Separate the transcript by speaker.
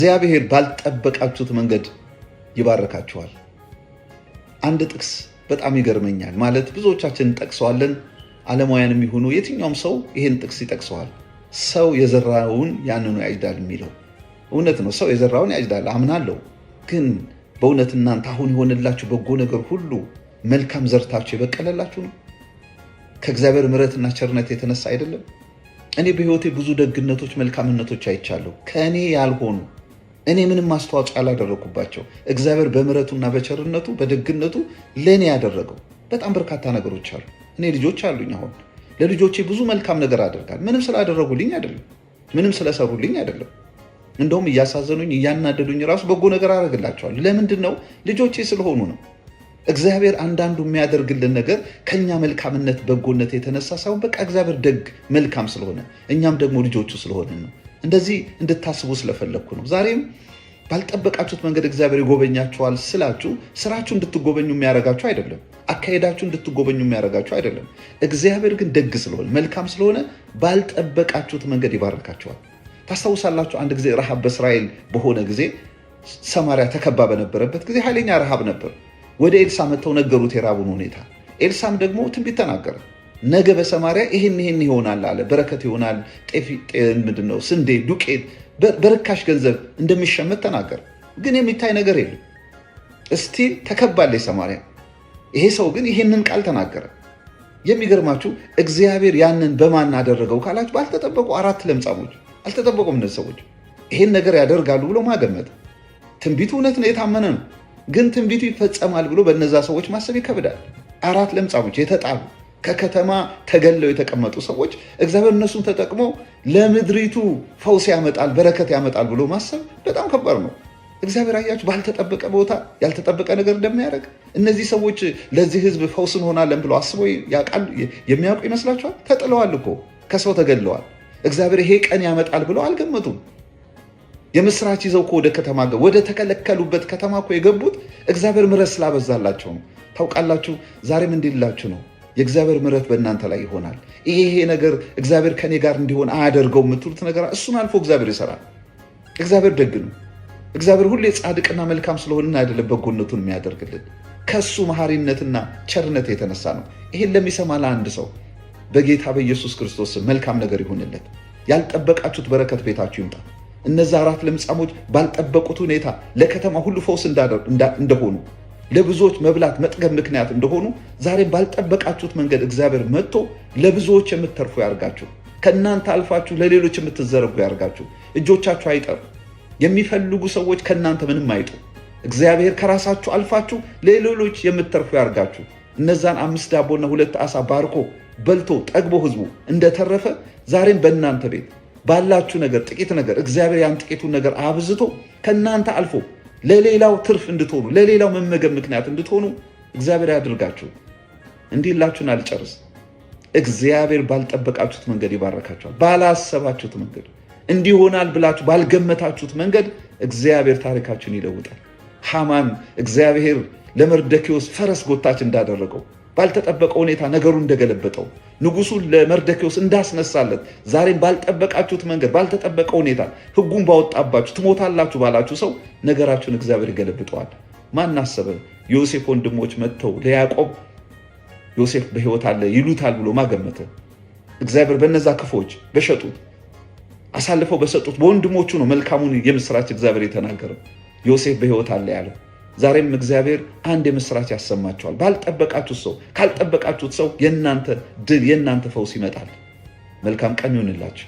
Speaker 1: እግዚአብሔር ባልጠበቃችሁት መንገድ ይባርካችኋል። አንድ ጥቅስ በጣም ይገርመኛል። ማለት ብዙዎቻችን እንጠቅሰዋለን። ዓለማውያን የሚሆኑ የትኛውም ሰው ይህን ጥቅስ ይጠቅሰዋል። ሰው የዘራውን ያንኑ ያጭዳል የሚለው እውነት ነው። ሰው የዘራውን ያጭዳል አምናለሁ። ግን በእውነት እናንተ አሁን የሆነላችሁ በጎ ነገር ሁሉ መልካም ዘርታችሁ የበቀለላችሁ ነው? ከእግዚአብሔር ምሕረትና ቸርነት የተነሳ አይደለም? እኔ በሕይወቴ ብዙ ደግነቶች፣ መልካምነቶች አይቻለሁ ከእኔ ያልሆኑ፣ እኔ ምንም አስተዋጽኦ ያላደረኩባቸው፣ እግዚአብሔር በምሕረቱና በቸርነቱ በደግነቱ ለእኔ ያደረገው በጣም በርካታ ነገሮች አሉ። እኔ ልጆች አሉኝ። አሁን ለልጆቼ ብዙ መልካም ነገር አደርጋለሁ። ምንም ስላደረጉልኝ አይደለም፣ ምንም ስለሰሩልኝ አይደለም። እንደውም እያሳዘኑኝ እያናደዱኝ ራሱ በጎ ነገር አደርግላቸዋለሁ። ለምንድን ነው? ልጆቼ ስለሆኑ ነው። እግዚአብሔር አንዳንዱ የሚያደርግልን ነገር ከኛ መልካምነት በጎነት የተነሳ ሳይሆን በቃ እግዚአብሔር ደግ መልካም ስለሆነ እኛም ደግሞ ልጆቹ ስለሆንን ነው። እንደዚህ እንድታስቡ ስለፈለግኩ ነው። ዛሬም ባልጠበቃችሁት መንገድ እግዚአብሔር ይጎበኛችኋል ስላችሁ ስራችሁ እንድትጎበኙ የሚያደርጋችሁ አይደለም። አካሄዳችሁ እንድትጎበኙ የሚያደርጋችሁ አይደለም። እግዚአብሔር ግን ደግ ስለሆነ መልካም ስለሆነ ባልጠበቃችሁት መንገድ ይባርካችኋል። ታስታውሳላችሁ፣ አንድ ጊዜ ረሃብ በእስራኤል በሆነ ጊዜ ሰማሪያ ተከባ በነበረበት ጊዜ ኃይለኛ ረሃብ ነበር። ወደ ኤልሳ መጥተው ነገሩት የራቡን ሁኔታ። ኤልሳም ደግሞ ትንቢት ተናገረ። ነገ በሰማሪያ ይህን ይህን ይሆናል አለ። በረከት ይሆናል፣ ጤፍ ምንድን ነው ስንዴ፣ ዱቄት በርካሽ ገንዘብ እንደሚሸመት ተናገረ። ግን የሚታይ ነገር የለም። Still ተከባለች ሰማሪያ። ይሄ ሰው ግን ይሄንን ቃል ተናገረ። የሚገርማችሁ እግዚአብሔር ያንን በማን አደረገው ካላችሁ ባልተጠበቁ አራት ለምጻሞች። አልተጠበቁም። እነዚህ ሰዎች ይሄን ነገር ያደርጋሉ ብሎ ማገመት። ትንቢቱ እውነት ነው፣ የታመነ ነው። ግን ትንቢቱ ይፈጸማል ብሎ በነዛ ሰዎች ማሰብ ይከብዳል። አራት ለምጻሞች የተጣሉ ከከተማ ተገለው የተቀመጡ ሰዎች እግዚአብሔር እነሱን ተጠቅሞ ለምድሪቱ ፈውስ ያመጣል፣ በረከት ያመጣል ብሎ ማሰብ በጣም ከባድ ነው። እግዚአብሔር አያችሁ ባልተጠበቀ ቦታ ያልተጠበቀ ነገር እንደሚያደርግ። እነዚህ ሰዎች ለዚህ ሕዝብ ፈውስ እንሆናለን ብለው አስበው ያውቃሉ? የሚያውቁ ይመስላችኋል? ተጥለዋል እኮ፣ ከሰው ተገለዋል። እግዚአብሔር ይሄ ቀን ያመጣል ብለው አልገመቱም። የምስራች ይዘው እኮ ወደ ከተማ ወደ ተከለከሉበት ከተማ እኮ የገቡት እግዚአብሔር ምሕረት ስላበዛላቸው ነው። ታውቃላችሁ፣ ዛሬም እንዲላችሁ ነው። የእግዚአብሔር ምሕረት በእናንተ ላይ ይሆናል። ይሄ ነገር እግዚአብሔር ከኔ ጋር እንዲሆን አያደርገው የምትሉት ነገር እሱን አልፎ እግዚአብሔር ይሰራል። እግዚአብሔር ደግ ነው። እግዚአብሔር ሁሌ ጻድቅና መልካም ስለሆንን አይደለም በጎነቱን የሚያደርግልን፣ ከእሱ መሐሪነትና ቸርነት የተነሳ ነው። ይሄን ለሚሰማ ለአንድ ሰው በጌታ በኢየሱስ ክርስቶስ መልካም ነገር ይሁንለት። ያልጠበቃችሁት በረከት ቤታችሁ ይምጣ። እነዛ አራት ለምጻሞች ባልጠበቁት ሁኔታ ለከተማ ሁሉ ፈውስ እንደሆኑ፣ ለብዙዎች መብላት መጥገብ ምክንያት እንደሆኑ፣ ዛሬም ባልጠበቃችሁት መንገድ እግዚአብሔር መጥቶ ለብዙዎች የምትተርፉ ያርጋችሁ። ከእናንተ አልፋችሁ ለሌሎች የምትዘረጉ ያርጋችሁ። እጆቻችሁ አይጠሩ። የሚፈልጉ ሰዎች ከእናንተ ምንም አይጡ። እግዚአብሔር ከራሳችሁ አልፋችሁ ለሌሎች የምትተርፉ ያርጋችሁ። እነዛን 5 ዳቦና 2 ዓሣ ባርኮ በልቶ ጠግቦ ህዝቡ እንደተረፈ ዛሬም በእናንተ ቤት ባላችሁ ነገር ጥቂት ነገር እግዚአብሔር ያን ጥቂቱን ነገር አብዝቶ ከእናንተ አልፎ ለሌላው ትርፍ እንድትሆኑ፣ ለሌላው መመገብ ምክንያት እንድትሆኑ እግዚአብሔር ያድርጋችሁ። እንዲህ ላችሁን አልጨርስ። እግዚአብሔር ባልጠበቃችሁት መንገድ ይባረካችኋል። ባላሰባችሁት መንገድ፣ እንዲሆናል ብላችሁ ባልገመታችሁት መንገድ እግዚአብሔር ታሪካችሁን ይለውጣል። ሃማን እግዚአብሔር ለመርደኪዎስ ፈረስ ጎታች እንዳደረገው፣ ባልተጠበቀ ሁኔታ ነገሩ እንደገለበጠው፣ ንጉሱ ለመርደኪዎስ እንዳስነሳለት፣ ዛሬም ባልጠበቃችሁት መንገድ ባልተጠበቀ ሁኔታ ህጉን ባወጣባችሁ ትሞታላችሁ ባላችሁ ሰው ነገራችሁን እግዚአብሔር ይገለብጠዋል። ማን አሰበ? ዮሴፍ ወንድሞች መጥተው ለያዕቆብ ዮሴፍ በሕይወት አለ ይሉታል ብሎ ማገመተ? እግዚአብሔር በነዛ ክፎች በሸጡት አሳልፈው በሰጡት በወንድሞቹ ነው መልካሙን የምስራች እግዚአብሔር የተናገረው። ዮሴፍ በሕይወት አለ ያለው። ዛሬም እግዚአብሔር አንድ የምስራች ያሰማቸዋል። ባልጠበቃችሁት ሰው፣ ካልጠበቃችሁት ሰው የእናንተ ድል የእናንተ ፈውስ ይመጣል። መልካም ቀን ይሁንላችሁ።